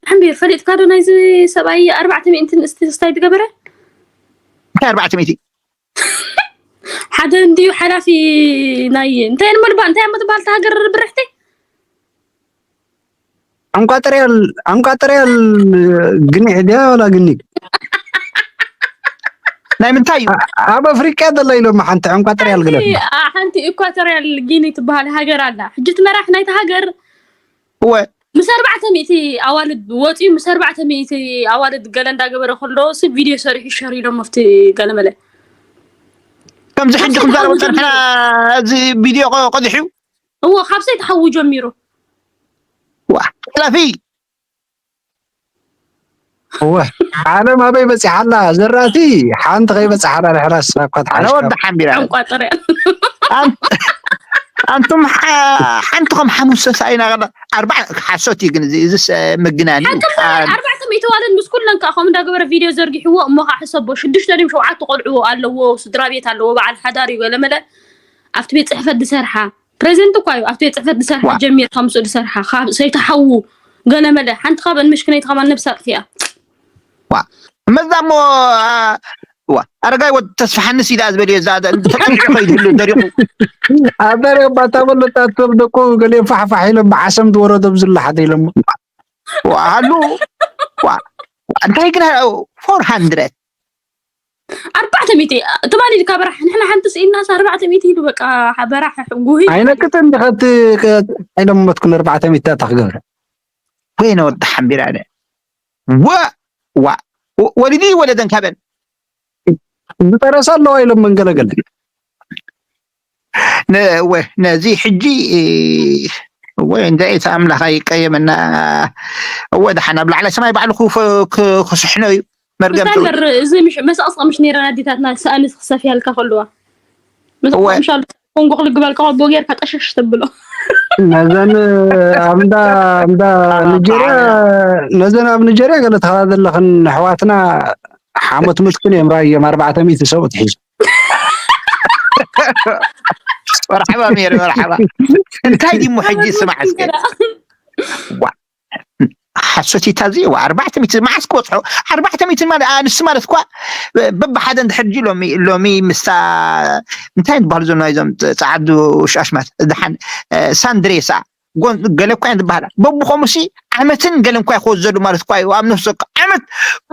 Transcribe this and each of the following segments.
ሓንቢር ፈሊጥካ ዶ ናይዚ ሰብኣይ ኣርባዕተ ሚእቲ ንእስቲ ስታይ ዝገበረ? እንታይ ኣርባዕተ ሚእቲ? ሓደ እንድዩ ሓላፊ ናይ እንታይ እሞ ልባ እንታይ እሞ ትበሃል ሃገር ብርሕቲ? ዕንቋጥርያል ዕንቋጥርያል ግኒዕ ድያ ወላ ግኒግ? ናይ ምንታይ እዩ? ኣብ ኣፍሪቃ ዘላ ኢሎም ሓንቲ ዕንቋጥርያል ገለ ሓንቲ ኢኳቶሪያል ጊኒ ትበሃል ሃገር ኣላ። ሕጂ እቲ መራሕ ናይቲ ሃገር እወ ምስ ኣርባዕተ ሚእቲ ኣዋልድ ወፂኡ ምስ ኣርባዕተ ሚእቲ ኣዋልድ ገለ እንዳገበረ ከሎ ሲ ቪድዮ ሰሪሑ ሸር ኢሎም ኣብቲ ገለመለ ከምዚ ሕጂ ክንዛረቦ ፀንሕና እዚ ቪድዮ ቀ- ቀዚሑ እዎ ካብ ሰይተሓዉ ጀሚሩ ዋ ሓላፊ እወ ዓለም ኣበይ በፂሓላ? ዘራእቲ ሓንቲ ከይበፅሓላ ድሕራ ስራኳት ኣነ ወዲ ሓንቢራ ዕንቋጥርያ ኣን- ኣንቱም ሓ- ሓንቲ ከም ሓሙስ ሰሳኢና ኣርባ ሓሶት እዩ ግን እዚ እዚስ ምግናን እዩ ሓንቲ ኣርባዕተ ሚእቲ ዋልድ ምስ ኩለን ከዓ ከምኡ እንዳገበረ ቪድዮ ዘርጊሕዎ እሞ ከዓ ሕሰቦ ሽዱሽተ ድም ሸውዓተ ቆልዕዎ ኣለዎ ስድራ ቤት ኣለዎ በዓል ሓዳር እዩ ገለመለ ኣብቲ ቤት ፅሕፈት ዝሰርሓ ፕሬዚደንት እኳ እዩ ኣብቲ ቤት ፅሕፈት ዝሰርሓ ዋ። ጀሚርካ ምስኡ ዝሰርሓ ካብ ሰይተሓዉ ገለመለ ሓንቲ ካብአን ምሽክነይቲ ከማን ነብሳ ኣጥፊኣ ዋ መዛ እሞ አ- ዋ ኣረጋይ ወዲ ተስፋሓንስ ኢዳ ዝበልዮ እዛ ተቀሊዑ ከይድሉ ደሪቁ ኣበረ ባታ በለጣቶም ደቁ ገሌ ፋሕፋሕ ኢሎም ብዓሰም ዝወረዶም ዝለሓደ ኢሎም ዋ ሃሉ ዋ እንታይ ግን ፎር ሃንድረድ ኣርባዕተ ሚእቲ ትማሊ ኢልካ በራሕ ንሕና ሓንቲ ስኢልናስ ኣርባዕተ ሚእቲ ኢሉ በቃ በራሕ ጉሂ ኣይነቅጥን ድኸቲ ኢሎም ሞትኩን ኣርባዕተ ሚእቲ ኣታ ክገብረ ወይነ ወዲ ሓንቢራ ነ ወ ዋ ወ- ወሊዲ ወለደን ካበን ዝጠረሰ ኣለዋ ኢሎም መንገለገል ነ- ወ- ነዚ ሕጂ ወይ እንደ እቲ ኣምላኽ ኣይቀየመና እወ ደሓን ኣብ ላዕላይ ሰማይ ባዕሉ ክፍ- ክ- ክስሕኖ እዩ መርገም ጥሩ ሳንደር እዚ ምሽ- መሳቕሳቕ ምሽ ነይረን ኣዴታትና ሰኣኒ ክሰፍያልካ ከልዋ እወ። ምሻሉ ኮንጎ ክልግበልካ ከቦ ጌርካ ጠሸሽ ተብሎ ነዘን ኣብ እንዳ እንዳ ንጀርያ ነዘን ኣብ ንጀርያ ገለ ተኸላ ዘለኽን ኣሕዋትና ሓሞት ምልክን እዮም ራእዮም ኣርባዕተ ሚእቲ ሰብኡት ሒዙ መርሓባ ሜሪ መርሓባ እንታይ ድሞ ሕጂ ስማዕ እስከ ዋ ሓሶት እዩ ታዚ ዋ ኣርባዕተ ሚእቲ መዓስ ክበፅሖ ኣርባዕተ ሚእቲ ማለት ኣንስቲ ማለት እኳ በብሓደ እንድሕር ድዩ ሎሚ ሎሚ ምስታ እንታይ ዝበሃሉ ዘሎ እዞም ፃዓዱ ሻሽማት ደሓን ሳንድሬሳ ጎን ገለ እኳ እየን ዝበሃላ በብኸምኡ ሲ ዓመትን ገለ እንኳ ይኸወት ዘሉ ማለት እኳ እዩ ኣብ ነፍሲ ወከፍ ዓመት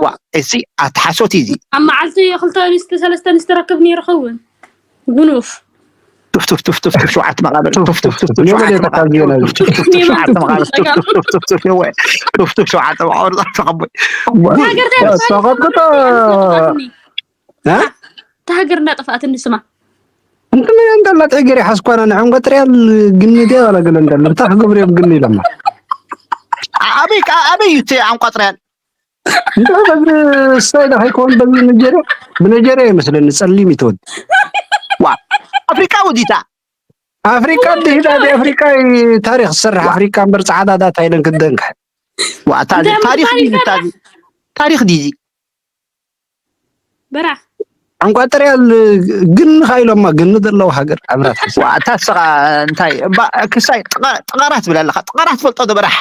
ዋ እዚ ኣተሓሶት እዩ እዚ ኣብ መዓልቲ ክልተ ኣንስቲ ሰለስተ ኣንስቲ ረክብ ነይሩ ኸውን ጉኑፍ ቱፍ ቱፍ ቱፍ ቱፍ ቱፍ ሸውዓተ መቓብር ቱፍ ቱፍ ቱፍ ቱፍ ኔማ ሸውዓተ ኔታ ካብ መቓብር ዜና ቱፍ ቱፍ ቱፍ ቱፍ ሸውዓተ መቓብር ቱፍ ቱፍ ቱፍ ቱፍ ቱፍ ቱፍ ቱፍ ቱፍ ቱፍ ቱፍ ሸውዓተ መቓብር ዛፍ ተቐበል ሃገር እንታይ ተቐጥቅጦ ጠፋትኒ እ? እታ ሃገር እንዳጠፋእትኒ ስማ እንትን እንዳላት እግር ሓስኳና ንዕንቆ ጥርያል ግኒ ድያ ዋላ ገለ እንዳለ ብታ ክገብርዮም ግኒ ኢለማ ኣበይ ከ- ኣበይ እዩ እቲ ዓንቋጥርያል እንተ በዚ ስታይ ዳ ከይከውን በዚ ንጀርያ ብነጀርያ ይመስለኒ ጸሊም ይትወድ ዋ ኣፍሪቃ ውዲታ ኣፍሪቃ ድሂዳ ኣፍሪቃ ታሪክ ዝሰርሕ ኣፍሪቃ እምበር ጻዕዳ ዳ ታይለን ክደንካ ዋ ታዚ እንታይ ታሪክ ታሪክ ዲዚ ታዚ ታሪክ ዲዚ በራሕ ዕንቋጥርያል ግኒ ካ ኢሎማ ግኒ ዘለዋ ሃገር ኣብራት ዋ እታ ስኻ እንታይ እባ ክሳይ ጥቐ- ጥቐራ ትብል ኣለኻ ጥቐራ ትፈልጦ ዶ በራሕ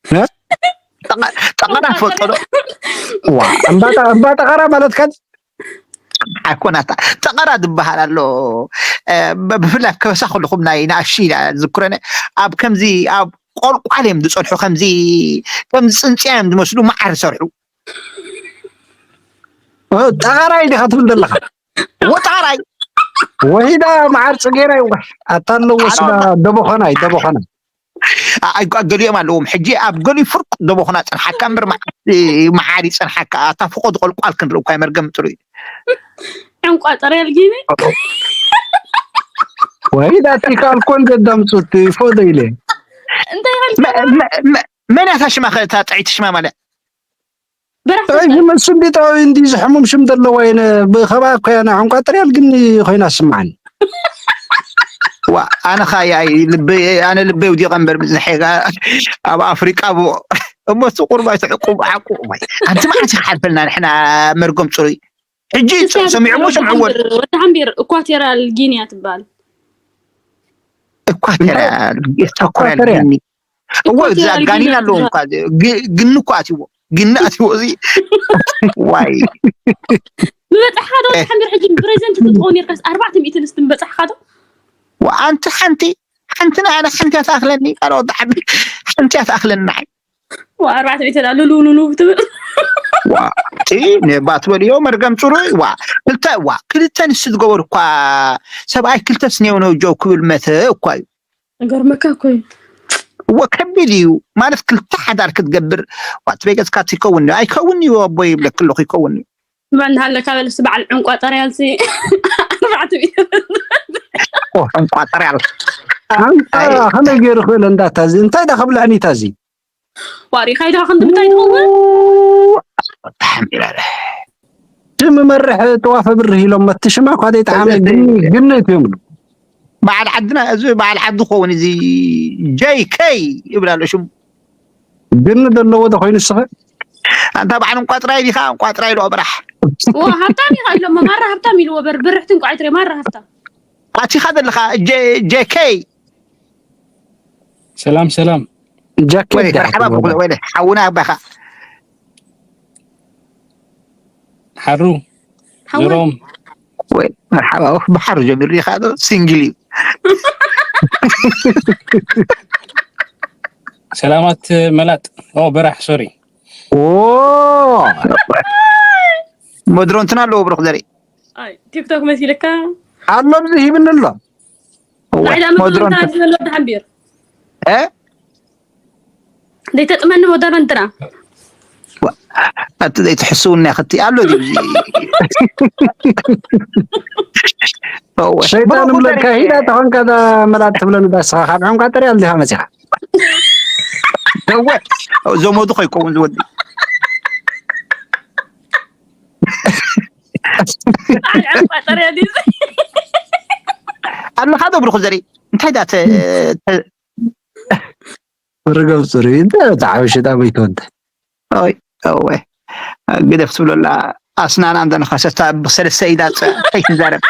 እ? ጥቐ- ጥቐራ ትፈልጦ ዶ ዋ እምባ ጠ- እምባ ጠቐራ ማለት ከ ኣይኮናታ ጠቐራ ዝበሃል ኣሎ እ፣ ብ- ብፍላይ ኣብ ከበሳ ከለኹም ናይ ንኣሽቱ ኢና ዝክረነ ኣብ ከምዚ ኣብ ቆልቋል እዮም ዝፀንሑ ከምዚ ከምዚ ፅንፅያ እዮም ዝመስሉ መዓር ዝሰርሑ እ፣ ጠቐራይ ዲኻ ትብል ዘለኻ ወጣራይ ወሂዳ መዓር ጽጌራይ ኣታ ኣለዎ ስዳ ደቦኸናይ ደቦኸናይ ገሊኦም ኣለዎም ሕጂ ኣብ ገሊኡ ፍርቅ ደቦ ክና ፀንሓካ እምበር መዓር ይፀንሓካ ኣታ ፍቆ ዝቆልቋል ክንርኢ እኳ መርገም ጥሩይ ዕንቋ ጠርያል ጊኒ ወይ ዳቲ ካልኮን ገዳምፁት ፎደ ኢለ እንታይ መ- መ- መ- መን ያታ ሽማ ከ- እታ ጥዕይቲ ሽማ ማለት በራሕ እዚ መሱ እንዴት እንዲ ዝሕሙም ሽም ዘለዋ ይነ ብኸባ ኮያና ዕንቋ ጥርያል ግን ኮይና ስምዓኒ ዋ ኣነ ኻያ ልበይ ኣነ ልበይ ውዲቐ እምበር ብዝሐ ኣብ ኣፍሪቃ ብ እሞ እቲ ቁርባ ተዕቁብ ዓቁ ወይ ኣንቲ መዓት ይሓልፈልና ንሕና መርጎም ፅሩይ ሕጂ ሰሚዑሞ ሰምዕዎ ወዲ ሓምቢር እኳቴራል ጊንያ ትበሃል እኳተሪያል እኳተሪያል እኳተሪያል። ጊኒ እወ፣ እኮ እቲ ኣጋኒን ኣለዎ እኮ፣ ግ-፣ ግን እኮ ኣትይዎ፣ ግን ኣትይዎ፣ እዚ፣ ዋይ። ምበጻሕኻ ዶ፣ ሓሚር፣ ሕጂ ፕሬዘንት ትኸውን ኔርካስ፣ ኣርባዕተ ሚእቲ ንስቲ ምበጻሕኻ ዶ? ዋ፣ ኣንቲ ሓንቲ፣ ሓንቲ ንዓና ሓንቲ እያ ትኣኽለኒ፣ ካልኦት ዓዲ ሓንቲ እያ ትኣኽለኒ ንዓይ። ዋ፣ ኣርባዕተ ሚእቲ ዳ ሉሉ ሉሉ ትብል። ዋ፣ እቲ ነባ ትበልዮ መርገም ጽሩይ፣ ዋ፣ ክልተ፣ ዋ፣ ክልተ ንስቲ ዝገበሩ እኳ ሰብኣይ ክልተ ስኔው ነው ጆው ክብል መተ እኳ እዩ። ገርመካ እኮ እዩ። እወ፣ ከቢድ እዩ ማለት፣ ክልተ ሓዳር ክትገብር፣ ዋ፣ ትበይ ገጽካ ትከውን እዩ፣ ኣይከውን እዩ፣ ኣቦ ይብለክ ኣለኹ፣ ይከውን እዩ። ማን ሃለካ በልስ በዓል ዕንቋ ጠርያልሲ። ኣርባዕተ ሚእቲ። ኦ፣ ዕንቋ ጠርያል። ኣንታ ኣይ። ከመይ ገይሩ ክእል እንዳታ እዚ? እንታይ ዳ ከብልዕኒ እታ እዚ? ዋሪኻ ኢልካ ክንዲ ምንታይ ትኸውን? ተሓሚረረ። ሽም መርሕ ጥዋፈ ብርህ ኢሎም መቲ ሽማ እኳ ዘይጠዓመ ግን፣ ግን እዮም። በዓል ዓድና፣ እዚ በዓል ዓዲ ክኸውን፣ እዚ ጄይ ኬይ ይብል ኣሎ ሽሙ። ግን ዘለዎ ዶ ኮይኑ እስኸ? ኣንታ በዓል እንቋጥራይ ዲኻ? እንቋጥራይ ኢሉ በራሕ። ዎ፣ ሃብታም ኢኻ ኢሎሞ፣ ማራ ሃብታም ኢልዎ በር-፣ ብርሕቲ እንቋይ ትሬ፣ ማራ ሃብታም። ኣቲኻ ዘለኻ ጄ-፣ ጄ ኬይ። ሰላም፣ ሰላም። ጃኬት ወይኔ፣ ዲኻ መርሓባ ትብሎ? ብኩ-፣ ወይኔ፣ ሓውና ኣባኻ። ሓሩ፣ ሓወይ። ዝሮም። ወይ፣ መርሓባ፣ ኦፍ፣ ብሓሩ ጀሚሩ ዲኻ ዶ? ሲንግል እዩ። ሰላማት መላጥ። ኦ፣ በራሕ፣ ሶሪ። ኦ። መድሮ እንትና ኣለዎ፣ ብሩኽ ዘርኢ። ኣይ፣ ቲክቶክ መሲልካ። ኣሎ፣ ኣብዚ ሂብኒ ኣሎ። እወ፣ ናይዳ መድሮ መድሮ እንትን-፣ እንትን ዝበለ ወዲ ሓምቢር። እ? ዘይተጥመኒ ወደሎ እንትና። ዋ፣ ኣቲ ዘይትሕስውና ክትይ ኣሎ ድዩ? እወ። ሸይጣን ብሩኽ እምለካ ዘርኢ። ሂዳ ተኾንካ እዛ መላጥ ትብለኒ ዳስኻ ካብ ዕንቋ ጥርያ እንዲኻ መጺኻ። እወ፣ ዘመዱ ከይከውን ዝወዲ። ኣይ፣ ዕንቋ ጥርያ ድዩ? ኣለኻ ዶ ብሩኽ ዘርኢ? እንታይ ዳ ተ-፣ ተ-፣ ርገብ ጽሩይ፣ እንተ ተዓብሽ እታ በይትወደ። ኦይ፣ ኦወ። ግደፍ ትብለላ፣ ኣስናና እንተ ነኸሰታ ብሰለስተ ኢዳ ጸ-፣ ከይትዛረብ፣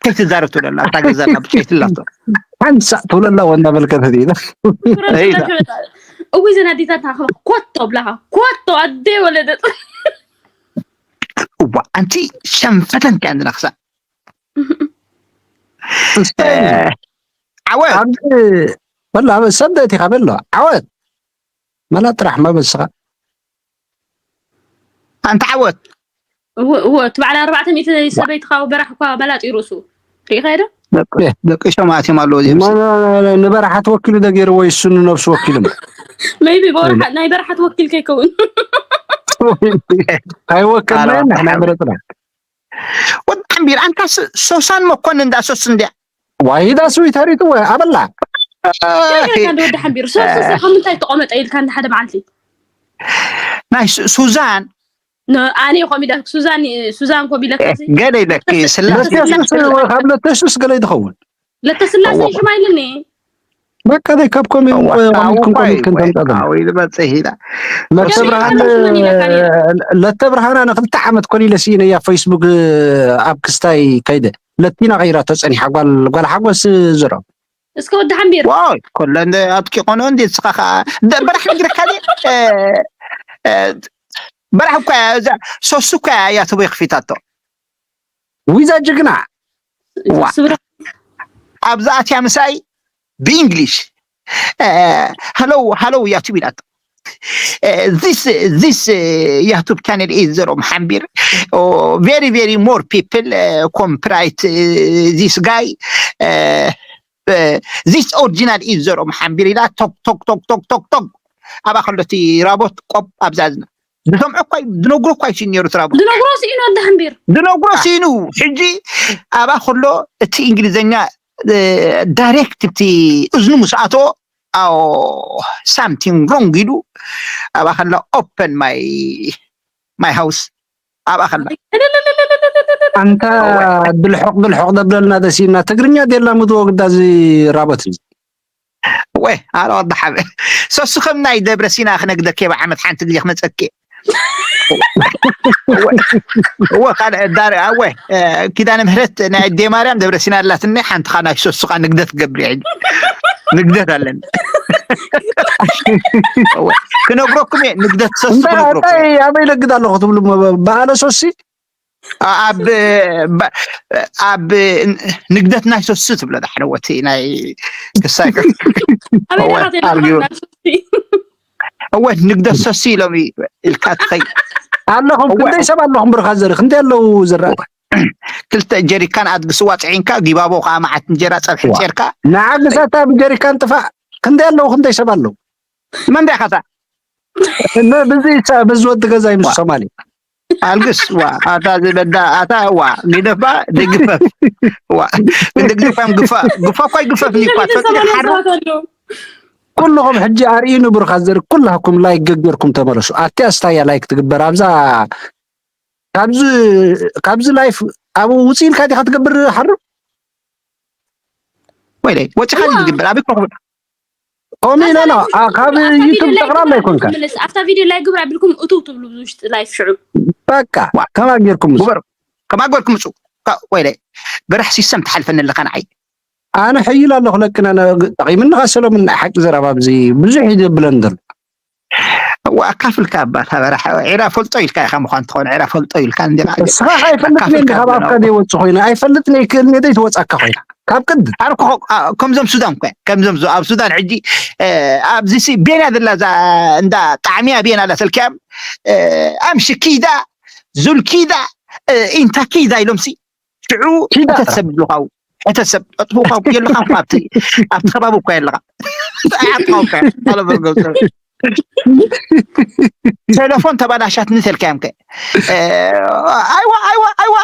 ከይትዛረብ ትብለላ፣ እታ ገዛና ብጨይትላቶ። ሓንሳእ ትብለላ፣ ወንዳ መልከተት ኢዳ። ኢዳ። እዊ ዘን ኣዴታት ተኣኽባ፣ ኮቶ ብላኻ፣ ኮቶ ኣደ ወለደት። እዋ፣ ኣንቲ ሸንፈተን ከ እንድነኽሳ። እስታይ። እ፣ ዓወት። ኣብዚ፣ በላ፣ ኣብ ሰብ ደእቲኻ በሎ፣ ዓወት። መላ ጥራሕ መበል ስኻ። ኣንታ ዓወት። እወ፣ እወ፣ እቲ በዓል ኣርባዕተ ሚእቲ ሰበይትኻ በራሕ እኳ በላጥ እዩ ርእሱ። ርኢኻዮ ዶ? ደቂ፣ ደቂ ሸማት እዮም ኣለዉ እዚኦም። ማ-፣ ንበረሓት ወኪሉ ዶ ገይርዎ ይሱ ንነብሱ ወኪሉ? ሜይቢ በረሓ-፣ ናይ በረሓት ወኪል ከይከውን። ኣይወከልናዮ፣ ኣረ፣ ንሕና መረጽና። ወዲ ሓምቢር፣ ኣንታ ስ-፣ ሶሳን መኮንን እንዳ ሶስ እንድያ። ዋይ፣ ዳ ስዊት ሃሪትዎ፣ ኣበላ። እንታይ ጌርካ እንደ ወዲ ሓምቢር? ሶስ፣ ሶስ፣ ካብ ምንታይ ተቆመጠ ኢልካ እንደ ሓደ መዓልቲ? ናይ ሱ-፣ ሱዛን። ን-፣ ኣነ ኮም ኢለ፣ ሱዛን፣ ሱዛን ኮም ኢለ፣ እ፣ ገለ ኢለኪ፣ ስላሴ። ለተሱስ፣ ካብ ለተሱስ ገለ ትኸውን። ለተስላሴ እዋ። ሽማ ኢልኒ። በቃ፣ ደይ ካብ ኮም እዮም፣ እዋ፣ ቆ-፣ ቆም ኢልኩም፣ ቆም ኣውቋይ፣ ኢልኩም ቆይ፣ ከምጣ ዘሎ። ኣው ኢሉ በጽሕ ኢላ። ለተ እሺ፣ ብርሃን፣ ሽመን ኢለካ ነይሩ። ለተ ብርሃን ኣነ ክልተ ዓመት ኮን ኢለ ስኢነያ ፌስቡክ ኣብ ክስታይ ከይደ። ለቲና ቀይራቶ ጸኒሓ ጓል፣ ጓል ሓጎስ ዝሮ። እስከ ወዲ ሓምቢር። ዋይ፣ ኮለ እንደ ኣጥቂ ቆኖ እንዴ ስኻ ኸኣ። ደ-፣ በራሕ ነግረካ ድየ? እ፣ እ፣ በራሕ እኳ እያ፣ እዛ ሶስ እኳ እያ ትቦይ ክፊታቶ። ዊዛ ጅግና። ዋ። ስብረ-፣ ኣብዛ ኣትያ ምሳይ ብእንግሊሽ፣ እ፣ ሃሎ፣ ሃሎ ያቱብ ኢላቶ። እ፣ this፣ this፣ እ፣ ያቱብ ቻነል is ዘሮም ሓምቢር። ኦ፣ very፣ very more people፣ እ፣ ኮምፕራይት፣ እ፣ this guy፣ እ፣ እ፣ this original is ዘሮም ሓምቢር ኢላ ቶክ፣ ቶክ፣ ቶክ። ኣብኣ ከሎ እቲ ራቦት ቆብ ኣብዛ እዝና። ዝሰምዖ እኳ እዩ፣ ዝነግሮ እኳ እዩ ስኢኑ ነይሩ እቲ ራቦት። ዝነግሮ ስኢኑ ወዲ ሓምቢር። ዝነግሮ ስኢኑ። ሕጂ ኣብኣ ከሎ እቲ እንግሊዘኛ፣ እ፣ ዳይሬክት እቲ እዝኑ ምስ ኣተዎ፣ ኣዎ፣ ሳምቲንግ ሮንግ ኢሉ ኣብኣ ከላ ኦፐን ማይ፣ ማይ ሃውስ ኣብኣ ከላ። ኣንታ እወ። ድልሖቕ ድልሖቕ ደብለልና ደሲና ትግርኛ ደላ ምድዎ ግዳ እዚ ራቦት እዚ። ወይ፣ ኣረ ወዲ ሓበ። ሰሱ ከም ናይ ደብረ ሲና ክነግደክ እየ ብዓመት ሓንቲ ግዜ ክመጸክ እየ። እወ፣ እወ፣ ካልእ ዳር-፣ እወ፣ እ፣ ኪዳነ ምህረት ናይ ኣዴ ማርያም ደብረ ሲና ኣላትኒ፣ ሓንቲ ኻ ናይ ሰሱ ኻ ንግደት ክገብር እየ ሕጂ። ንግደት ኣለኒ። ክነግረኩም እየ፣ ንግደት ሰሱ እንታይ ክነግረኩም እንታይ እየ። ኣበይ ነግድ ኣለኹ ትብሉ? በዓለ ሶሲ ኣብ ባ- ኣብ ንግደት ናይ ሰሱ ትብሎ ዳሕረወቲ ናይ ክሳይ ኣበይ እወ፣ ደኣ ኣብ ተይላ ጊወ- ማለት እዩ። እወ ንግደት ሰሱ ኢሎም እዩ ኢልካ ትኸይ ኣለኹም። እወ። ክንደይ ሰብ ኣለኹም? ብርካ ዘርኢ ክንደይ ኣለዉ? ዝረአ ክልተ ጀሪካን ኣድግስዋ ፅዒንካ ጊባቦ ከዓ መዓት እንጀራ ፀብሒ ዋ። ጌርካ ንዓግሳታ ብጀሪካን ጥፋእ። ክንደይ ኣለዉ? ክንደይ ሰብ ኣለዉ? መን ዳይካታ ብዚ ብዚ ወዲ ገዛይ ምስ ሶማሊ ኣልግስ ዋ ኣታ ዝበዳ ኣታ ዋ ግደፋ ደግፈፍ ዋ ግደግደፋም ግፋ ግፋ እኳ ይግፈፍ ኒኳ ትፈልጥ ሓራ ኩልኹም ሕጂ ኣርእዩ ንብሩኻ ዘር ኩላኩም ላይክ ገግርኩም ተመለሱ። ኣቲ ኣስታያ ላይክ ትግበር ኣብዛ ካብዚ ካብዚ ላይፍ ኣብ ውፅእ ኢልካ ዲኻ ትገብር ሓሩ ወይለይ ወፂኻ ዝግበር ኣበይ ኮኹ ኮሚ ኢና ና ካብ ዩቱብ ጠቕላላ ኣይኮንካ ምልስ ኣብታ ቪድዮ ላይ ግብር ኣቢልኩም እቱ ትብሉ ብዙ ውሽጢ ላይፍ ሽዑ በቃ ከማ ጌርኩም ግበሩ ከማ ገርኩም ምፁ ወይለይ በራሕ ሲስተም ትሓልፈኒ ኣለካ ንዓይ ኣነ ሕይል ኣለኹ ለቅና ጠቂምኒ ካሰሎም ናይ ሓቂ ዘረባ ኣብዚ ብዙሕ እዩ ዘብለን ዘሎ ኣካፍልካ ኣባታ በራሕ ዒራ ፈልጦ ኢልካ ኢኻ ምኳን ትኸውን ዒራ ፈልጦ ኢልካ እንዲኻ እስኻ ኣይፈልጥን እንዲ ካብ ኣፍካ ዘይወፅ ኮይኑ ኣይፈልጥን ይክእል ኔ ዘይትወፃካ ኮይና ካብ ቅድም ኣርኮ ከምዞም ሱዳን ኮ ከምዞም ኣብ ሱዳን ሕጂ ኣብዚ ሲ ቤና ዘላ እዛ እንዳ ጣዕሚያ ቤና ኣላ ሰልኪያም ኣምሺ ኪዳ ዙል ኪዳ ኢንታ ኪዳ ኢሎም ሲ ሽዑ ኪዳ። ሕተሰብ ይብሉኻ ሕተሰብ ኣጥፉኻ የለኻ እኮ ኣብቲ ኣብቲ ከባቢ እኳ የለኻ ኣይዓጥፋ እኳ ኣለ በርገብ ቴሌፎን ተባላሻትኒ ተልካዮም ከ ኣይዋ ኣይዋ ኣይዋ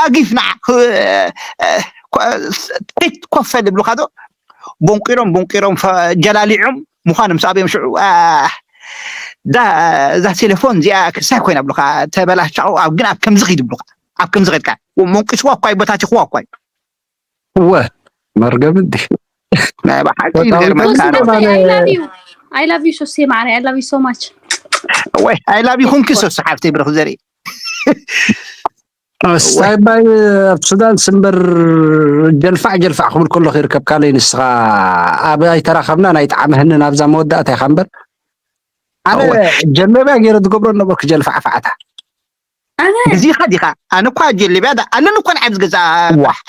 ኣጊፍ ንዓ ት ኮፈል ይብሉካ ዶ ቦንቂሮም ቦንቂሮም ጀላሊዖም ምዃኖም ሰኣብዮም ሽዑ እዛ ቴሌፎን እዚኣ ክሳይ ኮይና ብሉካ ተበላሻቑ ኣብ ግን ኣብ ከምዚ ኺድ ብሉካ ኣብ ከምዚ ኺድካ መንቂስዋ እኳ ይበታቲኽዋ እኳ እዩ እወ መርገም እንዲ ናይ ብሓቂ ይገርመካ ነው I love you ሶሴ ማዕረ I love you so much ወይ I love you ኹንኪ ሶስ ሓፍተይ ብርኽ ዘርኢ ስታይ ባይ ኣብ ሱዳን ስምበር ጀልፋዕ ጀልፋዕ ክብል ከሎ ይርከብ ካልይ ንስኻ ኣብ ኣይተራኸብና ናይ ጣዕሚ ህንን ኣብዛ መወዳእታ ኢኻ እምበር ኣነ ጀለብያ ገይረ ዝገብሮ ነበርኩ ጀልፋዕ ፋዕታ እዚኻ ዲኻ ኣነ እኳ ጀለብያ ኣለኒ እኳ ንዓብ ዝገዛ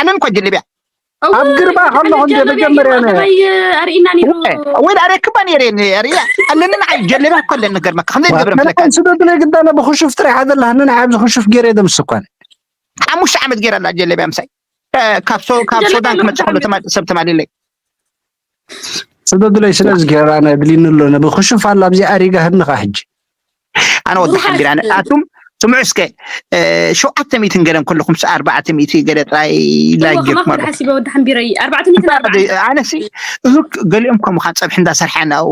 ኣለኒ እኳ ጀለብያ ኣብ ግርባ ከለኹ እንደ መጀመርያ ኣርእና ነይሩ ወይ ኣረክባ ነይረ ሪያ ኣለኒ ንዓይ ጀለብያ እኮ ኣለኒ ገርመካ ከምዘይ ዝገብረ ምሰካ ስደድለይ ግዳነ ብክሹፍ ጥራሕ ዘለሃኒ ንዓይ ኣብዚ ክሹፍ ገይረ ደምስኳን ሓሙሽተ ዓመት ገይራ ኣላ ጀለብያ ምሳይ ካብ ሶ- ካብ ሶዳን ክመፅእ ከሎ ተማ- ሰብ ተማሊለይ ስደድለይ ስለዚ ገይራ ነድሊኒ ኣሎ ነብክሹፍ ኣላ ኣብዚ ኣሪጋ ህንኻ ሕጂ ኣነ ወዲ ሓቢር ኣነ ኣቱም ስምዑ እስከ ሸውዓተ ሚእትን ገለ ከለኹም ስ ኣርባዕተ ሚእቲ ገለ ጥራይ ላይክ ከማኹም ጌርኩም ኣለኹም ሓሲበ ወዲ ሓንቢረይ ኣርባዕተ ሚእትን ኣርባዕተ ኣነሲ እህክ ገሊኦም ከምኻ ፀብሒ እንዳሰርሐ ናው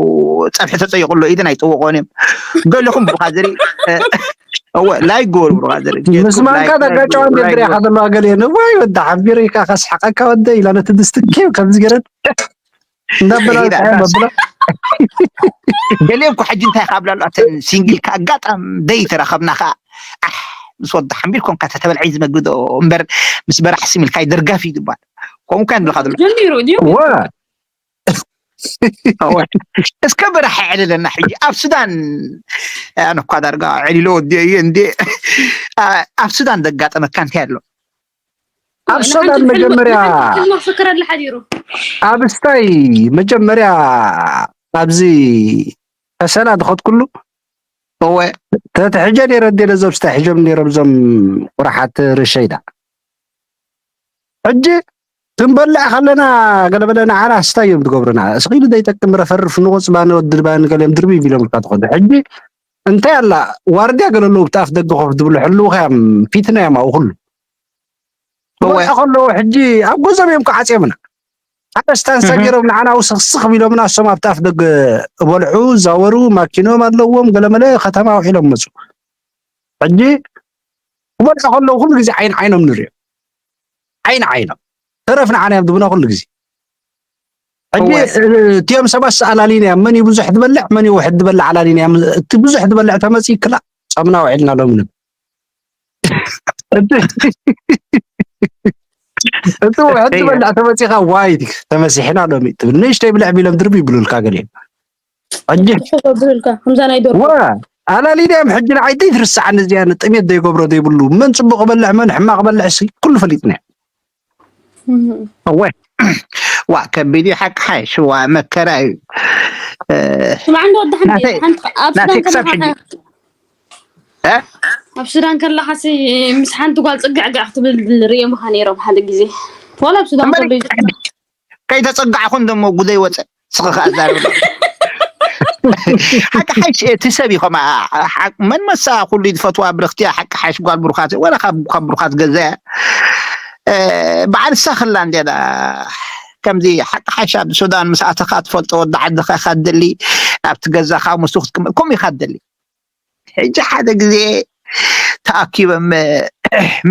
ፀብሒ ተፀይቁ ኣሎ ኢድን ኣይጥውቆን እዮም ገሊኹም ብኻ ዝርኢ እወ ላይክ ግበሩ ብኻ ዝርኢ ምስ ማንካ ተጋጫዋ እንደ ድሪኻ ዘለዋ ገሊአን እዋይ ወዲ ሓቢረ ኢካ ከስሓቀካ ወደ ኢላ ነቲ ድስቲ ኬው ከምዚ ገረን እንዳበላ ሄዳ መብላ ገሊኦም እኮ ሕጂ እንታይ ካብ ላሉ ኣተን ሲንግል ኣጋጣም ደይ ተራኸብና ከዓ ኣሕ ምስ ወዲ ሓንቢር ኮንካ ተተበልዐይ ዝመግዶ እምበር ምስ በራሕ ስሚልካይ ደርጋፍ እዩ ዝበሃል ከምኡ ከ ንብልካ ዘሎ ጀሚሩ ድዩ ወ እስከ በራሕ ዕልለና ሕጂ ኣብ ሱዳን ኣነ እኳ ዳርጋ ዕሊሎ ወዲ እየ እንዴ ኣብ ሱዳን ዘጋጠመካ እንታይ ኣሎ ኣብ ሱዳን መጀመርያ ፍክረላ ሓዲሩ ኣብ ስታይ መጀመርያ ኣብዚ ከሰላ ዝኸድኩሉ እወ ተትሕጀ ነይረ እንዴ ነዞም ስታይ ሕጆም ነይሮም እዞም ቁራሓት ርሸይዳ ሕጂ ክንበልዕ ከለና ገለበለ ንዓና ስታይ እዮም ዝገብሩና እስኺሉ ዘይጠቅም ረፈርፍ ንቆፅባኒ ወድድባኒ ገለ እዮም ድርብይ ቢሎም ልካ ትኸዱ ሕጂ እንታይ ኣላ ዋርድያ ገለ ኣለዉ ብቲ ኣፍ ደገ ኮፍ ዝብሉ ሕልውኻ እዮም ፊትና እዮም ኣብኡ ኩሉ እወ ክበልዑ ከለዉ ሕጂ ኣብ ገዞም እዮም ክዓፅዮምና ሓደ ስታንሳ እህ። ገይሮም ንዓና ውስኽስኽ ቢሎምና እሶም ኣብቲ ኣፍ ደገ እበልዑ ዛወሩ ማኪኖም ኣለዎም ገለመለ ከተማ ውዒሎም መፁ ሕጂ ክበልዑ ከለዉ ኩሉ ግዜ ዓይን ዓይኖም ንሪኦ ዓይን ዓይኖም ተረፍ ንዓና እዮም ዝብና ኩሉ ግዜ ሕጂ እወ። እቲኦም ሰባት ኣላሊና እዮም መን እዩ ብዙሕ ዝበልዕ መን እዩ ውሕድ ዝበልዕ ኣላሊና እዮም እቲ ብዙሕ ዝበልዕ ተመፂ ክላእ ፆምና ውዒልና ሎም ንብል እቲ ውሕድ ዝበልዕ ተመፂኻ ዋይ ተመሲሕና ሎሚ ትብል ንእሽተይ ብልዕ ቢሎም ድርብ ይብሉልካ ገሊኦም ሕጂ ትሕሾ ከብህልካ ከምዛ ናይ ደርሆ። ወ ኣላሊደም ሕጂ ንዓይ ደይ ትርስዓኒ እዚኣ ንጥሜት ዘይገብሮ ዘይብሉ መን ጽቡቕ በልሕ መን ሕማቕ በልሕ ሲ ኩሉ ፈሊጥና። እወ ዋ ከቢድ እዩ ሓቂ ሓይሽ ዋ መከራ እዩ። ስማዕ እንዶ ወዲ ሓንቲ ናተይ- ሓንቲ ኣብ ናተይ ሱዳን ክሳብ ከለኻ ሕጂ- እ? ኣብ ሱዳን ከለኻሲ ምስ ሓንቲ ጓል ጽግዕግዕ ክትብል ርእየ ምኻ ነይሮም ሓደ ግዜ ዋላ ኣብ ሱዳን እምበር ከሎ እዩ ዝጽጋዕ። ከይተጸጋዕኹን ደሞ ጉደይ ወፀ ስኸ ከኣዛርብ ሓቂ ሓይሽ እቲ ሰብ እዩ ከማ መን መሳ ኩሉ ዝፈትዋ ብርክቲ ሓቂ ሓይሽ ጓል ብሩኻት ወላ ካብ ካብ ብሩኻት ገዛ እያ በዓል ሳኽላ እንደ ከምዚ ሓቂ ሓይሽ ኣብ ሱዳን ምስ ኣተኻ ትፈልጦ ወዲ ዓድኻ ኢኻ ትደሊ ኣብቲ ገዛኻ ምስኡ ክትቅመጥ ከምኡ ኢኻ ትደሊ ሕጂ ሓደ ግዜ ተኣኪቦም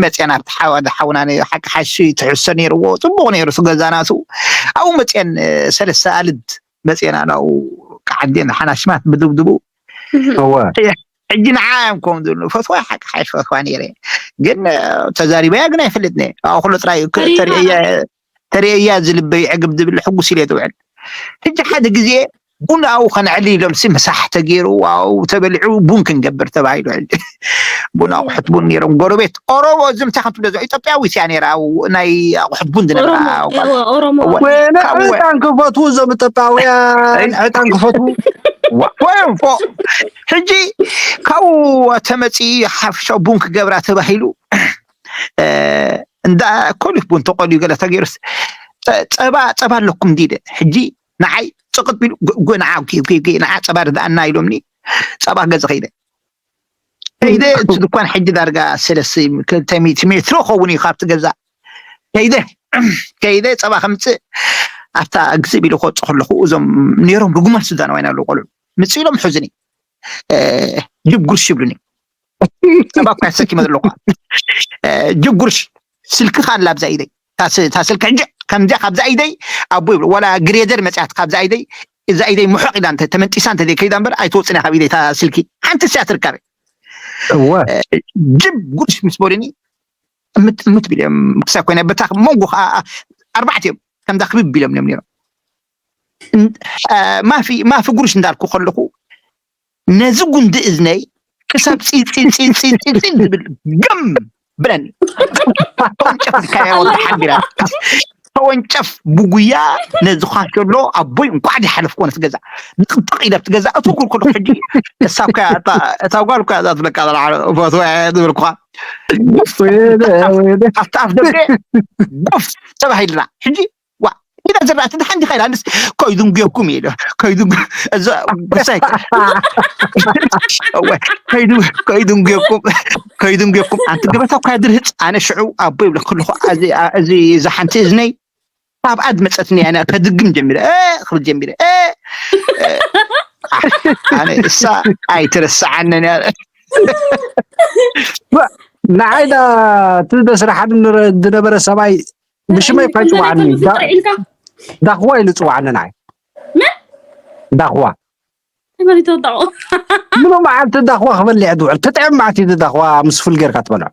መፅአን ኣብቲ ሓደ ሓውና ሓቂ ሓይሽ ትሕዝቶ ነይርዎ ፅቡቕ ነይሩ እቲ ገዛ ናቱ ኣብኡ መፅአን ሰለስተ ኣልድ መፅአን ናብኡ ክዓድየን ሓናሽማት ብድብድቡ እወ ሕጂ ንዓ እዮም ከም ዝብሉ ፈትዋ ሓቂ ሓይሽ ፈትዋ ነይረ ግን ተዛሪበያ ግን ኣይፈልጥን እየ ኣብኡ ኩሉ ጥራይ ተርእያ ተርእያ ዝልበይ ዕግብ ዝብል ሕጉስ ኢለ ዝውዕል ሕጂ ሓደ ግዜ ቡን ኣብኡ ከነዕሊ ኢሎም ሲ ምሳሕ ተገይሩ ኣብኡ ተበሊዑ ቡን ክንገብር ተባሂሉ ሕጂ ቡን ኣቑሑት ቡን ነይሮም ጎረቤት ኦሮሞ እዚ ምንታይ ከም ትብሎ ኢትዮጵያዊት እያ ነይራ ኣብኡ ናይ ኣቑሑት ቡን ዝነበራ ወይነ ዕጣን ክፈትዉ እዞም ኢትዮጵያውያን ዕጣን ክፈትዉ ወይም ፎ ሕጂ ካብኡ ተመፂ ሓፍሻ ቡን ክገብራ ተባሂሉ እንዳ ኮሊፍ ቡን ተቆልዩ ገለ ተገይሩስ ጸባ ጸባ ኣለኩም እንዲ ኢለ ሕጂ ንዓይ ጽቕጥ ቢሉ ጎ- ጎ- ንዓ ጌ- ጌ- ጌ- ንዓ ጸባ ርድኣና ኢሎምኒ ጸባ ገዛ ከይደ ከይደ እቲ ድኳን ሕጂ ዳርጋ ሰለስተ ክልተ ሚእቲ ሜትሮ ከውን እዩ ካብቲ ገዛ ከይደ ከይደ ጸባ ከምጽእ ኣብታ ግዝእ ቢሉ ክወጽእ ከለኹ እዞም ነይሮም ርጉማት ሱዳናውያን ኣለዉ ቆልዑ ምጽእ ኢሎም ሕዙኒ እ፣ ጅብ ጉርሽ ይብሉኒ ጸባ እኳ ተሰኪመ ዘለኹ ጅብ ጉርሽ ስልክኻ ኣላ ኣብዛ ኢደይ እታ ስ- እታ ስልኪ ሕጂ ከምዚኣ ካብዛ ኢደይ ኣቦ ይብሉ ዋላ ግሬደር መፅያት ካብዛ ኢደይ እዛ ኢደይ ምሑቕ ኢላ እንተ ተመንጢሳ እንተ ከይዳ እምበር ኣይትወፅን እያ ካብ ኢደይ እታ ስልኪ ሓንቲ ስያ ትርካበ እወ ጅብ ጉርሽ ምስ በሉኒ ምት ምት ቢሎም ክሳብ ኮይነ በታ መንጎ ከዓ ኣርባዕተ እዮም ከምዛ ክብብ ቢሎም እዮም ነይሮም እን- አ፣ ማፊ ማፊ ጉርሽ እንዳልኩ ከለኹ ነዚ ጉንዲ እዝነይ ክሳብ ፂንፂንፂንፂንፂን ዝብል ገም ብለኒ ተወንጨፍ ዝካያ ወላ ሓቢራ ተወንጨፍ ብጉያ ነዚ ኳሸሎ ኣቦይ እንኳዕ ድሓለፍኮ ነቲ ገዛ ንጥቅጥቅ ኢለ ኣብቲ ገዛ እትኩር ኩሉ ሕጂ እሳ እኳ እታ- እታ ጓል እኳ እዛ ትብለካ ዘላ ፈትዋ ዝብልኳ ወይነ ወይነ ኣብቲ ኣፍ ደገ ጎፍ ተባሂልና ሕጂ ዋ ኢዳ ዝራእቲ ድሓን ዲኻ ኢላ ንስ ከይድንጉየኩም ኢሉ ከይድንጉ እዛ ጉሳይ ከይዱ ከይድንጉየኩም ከይድንጉየኩም ኣንቲ ገበታ እኳ ድርህፅ ኣነ ሽዑ ኣቦ ይብለ ከለኹ እዚ እዚ ሓንቲ እዝነይ ካብ ኣድ መፀትኒ ኣነ ከድግም ጀሚረ ክብል ጀሚረ ኣነ እሳ ኣይትረስዓንን እያ ንዓይ ዳ እቲ ዘስርሓኒ ዝነበረ ሰብኣይ ብሽመይ እኳ ይፅዋዓኒ ዳኽዋ ኢሉ ፅዋዓኒ ንዓይ ዳኽዋ ምኑ መዓልቲ ዳኽዋ ክበልዕ ዝውዕል ክጥዕም መዓልቲ ዳኽዋ ምስ ፍል ጌርካ ትበልዖ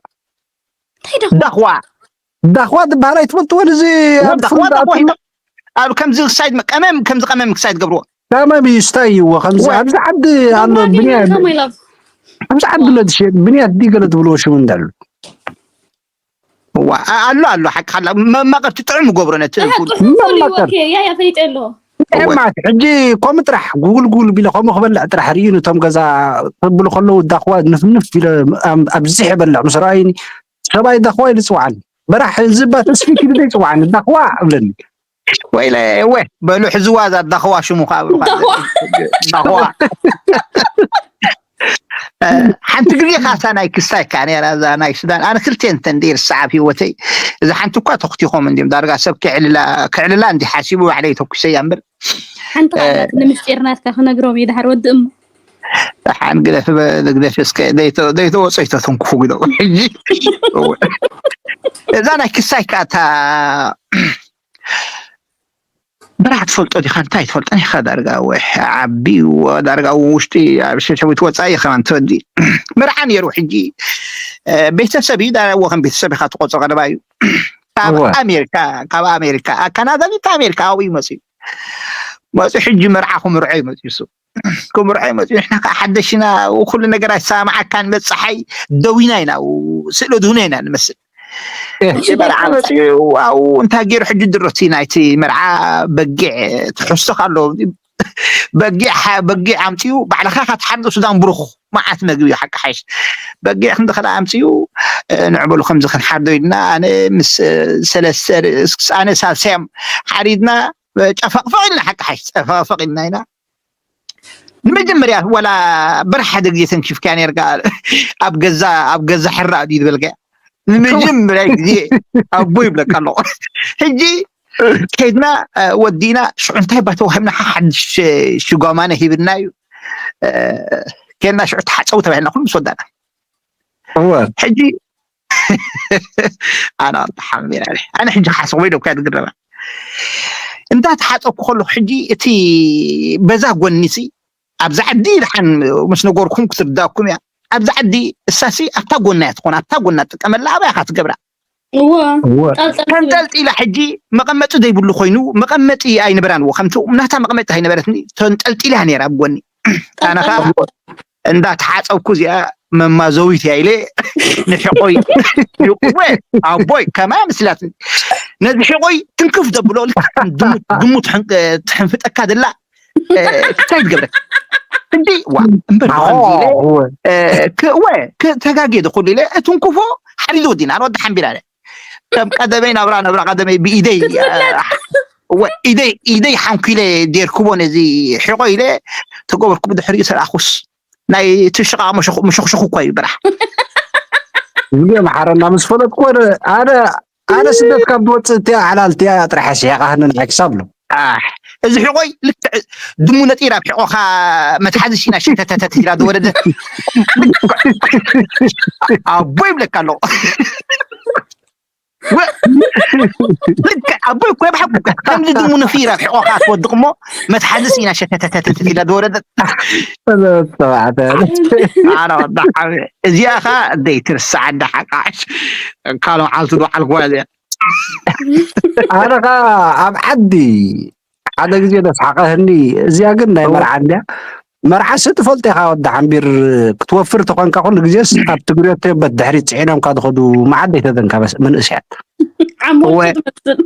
ዳኽዋ ዳኽዋ ዝበሃል ኣይትፈልጥዎን እዚ ኣብ ዳኽዋ ፍል ዳኽዋ ኣትሉ ሂቦም ኣብ ከምዚ ክሳይድ ቀመም ከምዚ ቀመም ክሳይድ ገብርዎ ቀመም እዩ ስታይ እዎ ከምዚ ኣብዚ ዓዲ ኣሎ ብንያት ከምዚ ዓዲ ኣሎ ዝሸየጥ ብንያት ድዩ ገለ ትብልዎ ሽሙ እንዳሉ እዋ ኣሎ ኣሎ ሓቂ ሓላ መማቀርቲ ጥዑም ገብሮ ነቲ ያ ያ ፈይጠ ኣሎ ጥዕማት ሕጂ ከምኡ ጥራሕ ጉግል ጉግል ቢለ ከምኡ ክበልዕ ጥራሕ ርእዩ ነቶም ገዛ ተብሉ ከለዉ ዳኽዋ ንፍንፍ ኢለ ኣብዝሕ ይበልዕ ምስ ረኣዩኒ ሰብኣይ ዳኽዋ ኢሉ ይፅውዓኒ በራሕ እዚ እባ ተስፊት ኢሉ ዘይፅውዓኒ ዳኽዋ እብለኒ ወይለ እወ በሉ ሕዝዋ እዛ ዳኽዋ ሽሙ ከዓ ብሩኻ ዳኽዋ ሓንቲ ግዜ ካሳ ናይ ክስታይ ከዓ ነራ እዛ ናይ ሱዳን ኣነ ክልቴን ተን ደይ ርስዓ ኣብ ህይወተይ እዛ ሓንቲ እኳ ተኽቲኾም እንዲም ዳርጋ ሰብ ክዕልላ ክዕልላ እንዲ ሓሲቡ ባዕለይ ተኩሰያ እምበር ሓንቲ ቃላት ንምስጢር ናትካ ክነግሮም እዩ ድሓር ወዲ እሞ ሓን ግደፍ ግደፍ እስከ ደይተወፀ ይተተንኩፉ ግደው ሕጂ እዛ ናይ ክስታይ ከዓ እታ ብራሕ ትፈልጦ ዲኻ እንታይ ትፈልጠን ኢኻ ዳርጋ ወይ ዓቢ ዳርጋ ውሽጢ ኣብ ሸሸዊት ወፃኢ ከማን ተወዲ መርዓ ነይሩ ሕጂ ቤተሰብ እዩ ዳርዎ ከም ቤተሰብ ኢኻ ትቆፅሮ ቀደማ እዩ ካብ ኣሜሪካ ካብ ኣሜሪካ ካናዳ ካብ ኣሜሪካ ኣብኡ ይመፅኡ መፅኡ ሕጂ መርዓ ክምርዖ እዩ መፅኡ እሱ። ክምርዖ እዩ መፅኡ። ንሕና ከዓ ሓደሽና፣ ኩሉ ነገር ኣይሰማማዓካን፣ መፅሓይ ደዊና ኢና፣ ስእለ ድሁና ኢና ንመስል። እህ፣ እቲ መርዓ መፅኡ ኣብኡ እንታይ ገይሩ ሕጂ ድሮ እቲ ናይቲ መርዓ በጊዕ ትሕዝቶ ኣሎ። በጊዕ ሓ- በጊዕ ኣምፅኡ ባዕልኻ ካትሓርዶ ሱዳን ብሩኽ መዓት መግቢ እዩ ሓቂ ሓይሽ። በጊዕ ክንዲ ከላ ኣምፅኡ፣ እ፣ ንዕበሉ ከምዚ ክንሓርዶ ኢልና ኣነ ምስ፣ እ፣ ሰለስተ ርእስ ኣነ ሳልሳዮም ሓሪድና፣ እ፣ ጨፈቕፈቕ ኢልና ሓቂ ሓይሽ ጨፈቕፈቕ ኢልና ኢና። ንመጀመርያ ወላ በራሕ ሓደ ግዜ ተንኪፍካ ኔርካ ኣብ ገዛ ኣብ ገዛ ሕራ ድዩ ዝበልካ? ንመጀመርያ ግዜ ኣቦ ይብለካ ኣለኹ። ሕጂ ከይድና፣ እ፣ ወዲና ሽዑ እንታይ ባ ተዋሂብና ሓድሽ ሽጓማነ ሂብና እዩ። እ፣ ከይድና ሽዑ ተሓፀቡ ተባሂልና ኩሉ ምስ ወዳና። እወ ሕጂ ኣነ ኣርባሓ ሚራ ኣነ ሕጂ ሓሰብ ወይ ደብካ ትግረባ። እንዳ ተሓፀብኩ ከለኹ ሕጂ እቲ በዛ ጎኒሲ ኣብዚ ዓዲ ደሓን ምስ ነገርኩም ክትርዳእኩም እያ። ኣብዚ ዓዲ እሳሲ ኣብታ ጎና እያ ትኾን፣ ኣብታ ጎና ትጥቀመላ፣ ኣባይ ኢኻ ትገብራ። እወ እወ ጣልጣል ትብል። ተንጠልጢላ ሕጂ መቐመጢ ዘይብሉ ኮይኑ መቐመጢ ኣይነበራን። እዎ ከምቲ ናታ መቐመጢ ኣይነበረትኒ፣ ተንጠልጢላ ነይራ ኣብ ጎኒ። ኣነ ኸዓ እንዳ ተሓፀብኩ እዚኣ መማዘዊት እያ ኢለ ንሕቆይ ይቁወ ኣቦይ ከማይ ምስላትኒ ነዚ ሕቆይ ትንክፍ ዘብሎ ልክዕ ከም ድሙ ድሙ ትሕን- ትሕንፍጠካ ዘላ እ፣ ክሳይ ትገብረክ እንዲ ዋ እምበር ብኸምዚ ኢለ እወ እ፣ ክ- ወ ክ- ተጋግየ ዝኹሉ ኢለ እትንክፎ ሓሪዘ ወዲና ኣነ ወዲ ሓንቢር ኣለ ከም ቀደመይ ናብራ ናብራ ቀደመይ ብኢደይ እ፣ ወ ኢደይ ኢደይ ሓንኩ ኢለ ዴርክቦ ነዚ ሕቆ ኢለ ተገበርኩ ብድሕሪኡ ተላኣኹስ ናይ ትሽቓ መሸኹ- መሸኽሸኹ እኳ እዩ ብራሕ ዝብዮ መሓረና ምስ ፈለጥኩ ወደ ኣነ ኣነ ስደት ካብ ዝወፅእ እቲያ ሓላል እቲያ ጥራሕ ስሒቓ ህንን ሓኪሳ ብሎ ኣሕ፣ እዚ ሕቆይ ልክዕ ድሙ ነጢራ ኣብ ሕቆኻ መትሓዚ ሲና ሸተተተት ኢላ ዝወረደት ኣቦ ይብለካ ኣሎ። ወ- ልክዕ ኣቦይ እኮ ብሓቁ እኮ ከምዚ ድሙ ነፊራ ኣብ ሕቆኻ ትወድቕ እሞ መትሓዚ ሲና ሸተተተተት ኢላ ዝወረደት ተባዕተ ኣነ ወዳ ሓወ እዚኣ ኸ ዘይትርስዓ ዳ ሓቃሽ ካልኦ ዓልቲ ዶ ዓልኩዋ እዚኣ ኣነ ኸ ኣብ ዓዲ ሓደ ግዜ ደስሓቀህኒ እዚኣ ግን ናይ መርዓ እንድያ መርዓሲ ትፈልጦ ኢኻ ወዲ ሓንቢር ክትወፍር ተኾንካ ኩሉ ግዜስ ኣብ ትግርዮ ተበት ድሕሪት ፅዒኖምካ ዝኸዱ መዓደይ ተዘንካ መንእስያት ዓሞት እወ። ትመስል።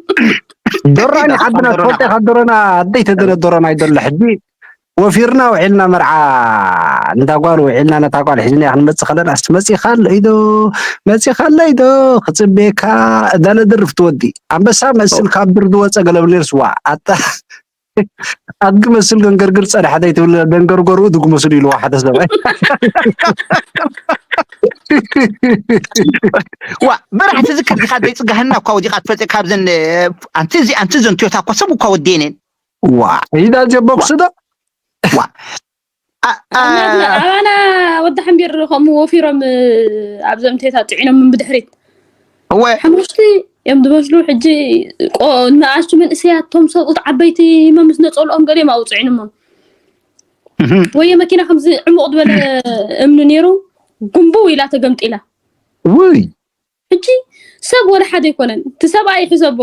ዶራኒ ዓድና ትፈልጦ ኢኻ ዶሮና ኣደይ ተዘነ ዶሮና ይደሎ ሕጂ ወፊርና ውዒልና መርዓ እንዳ ጓል ውዒልና ነታ ጓል ሒዝና ክንመፅእ ከለና እስቲ መፂኻ ኣሎ ኢዶ መፂኻ ኣሎ ኢዶ ክፅበየካ እዛ ነድርፍ ትወዲ ኣንበሳ መስል ካብ ድር ዝወፀ ገለብሌር ስዋ ኣታ ኣድጊ መስል ገንገርግር ፀድሓ ዘይትብል ደንገርገርኡ ድጉ መስሉ ኢልዋ ሓደ ሰብኣይ ዋ በራሕ ትዝክር ዲኻ ደይ ፅጋህና እኳ ወዲቓ ትፈልጥ ካብዘን ኣንቲ እዚ ኣንቲ ዘን ቶዮታ እኳ ሰብ እኳ ወዲየነን ዋ ኢዳ ጀቦክስ ዶ ዋ ኣ- ኣ- ኣባና ወዲ ሓንቢር ከምኡ ወፊሮም ኣብዘም ቴታ ፅዒኖም ብድሕሪት እወ ሓሙሽቲ እዮም ዝመስሉ ሕጂ ቆ- ንኣሽቱ መንእሰያት ቶም ሰብኡት ዓበይቲ መምስ ነፀልኦም ገሊኦም ኣብኡ ፅዒኖሞም እህም። ወየ መኪና ከምዚ ዕሙቕ ዝበለ እምኒ ነይሩ ጉንቡ ኢላ ተገምጢላ ውይ ሕጂ ሰብ ወላ ሓደ ኣይኮነን እቲ ሰብኣይ ይሕዘቦ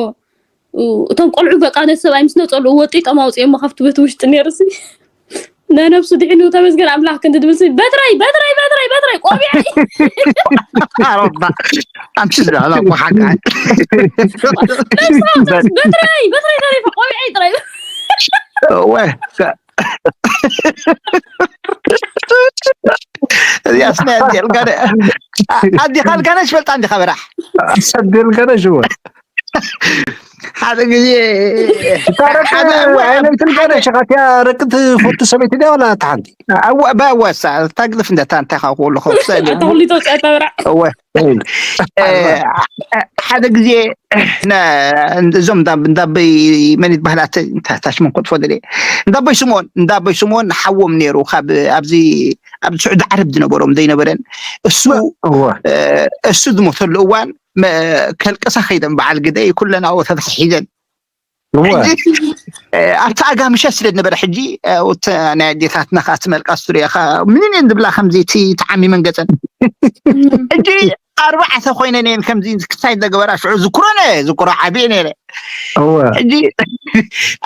እቶም ቆልዑ በቃ ነቲ ሰብኣይ ምስ ነፀልኡ ወጢጦም ኣውፅኦሞ ካብቲ ቤት ውሽጢ ነይሩ ሲ ነነብሱ ድሒኑ ተመስገን ኣምላኽ ክንዲ ድብል ሲ በትረይ በትረይ በትረይ በትረይ ቆቢዐይ ኣሮባ ኣንቲ ዝዳላ ኳሓካ ነብሳ በትረይ በትረይ ተሪፈ ቆቢዐይ ጥራይ እወ እዚኣስ ናይ ኣዲልካ ኣዲኻ ልካነሽ ፈልጣ እንዲኻ በራሕ ኣዲልከነ ሽወ ሓደ ግዜ ታረቅ ሓደ እዋን ኣይነትን ከነ ሸኻትያ ረቂ ትፈቱ ሰበይቲ ድያ ወላ እታ ሓንቲ ኣወ ባወሳ ታግልፍ እንደታ እንታይ ካብ ክብሉ ከፍሰ ኣታ ኩሉ ተውፅአ ተብራ እወ ሓደ ግዜ እዞም እንዳበይ መን ይበሃላ ታሽመን ኮጥፎ ደለ እንዳበይ ስምኦን እንዳበይ ስምኦን ሓዎም ነይሩ ካብ ኣብዚ ኣብ ስዑዲ ዓረብ ዝነበሮም ዘይነበረን እሱ እሱ ዝሞተሉ እዋን ከልቅሳ ከይደን በዓል ግደይ ኩለና ተታሒዘን ሕጂ ኣብቲ ኣጋምሸ ስለ ዝነበረ ሕጂ ናይ ኣዴታትና ከዓ እቲ መልቃስ ትሪኦ ኢኻ ምንን እየን ዝብላ ከምዚ እቲ ተዓሚመን ገፀን ሕጂ ኣርባዕተ ኮይነን እየን ከምዚ ክሳይ ዘገበራ ሽዑ ዝኩረነ ዝኩሮ ዓብየ ነይረ። ሕጂ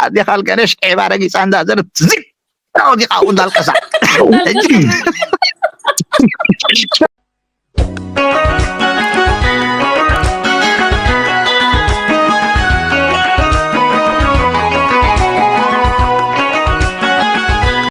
ኣዴኻ ኣልቀደሽ ዒባ ረጊፃ እንዳዘረት ዝግ ወዲቓ ኣብኡ እንዳልቀሳ። ሕጂ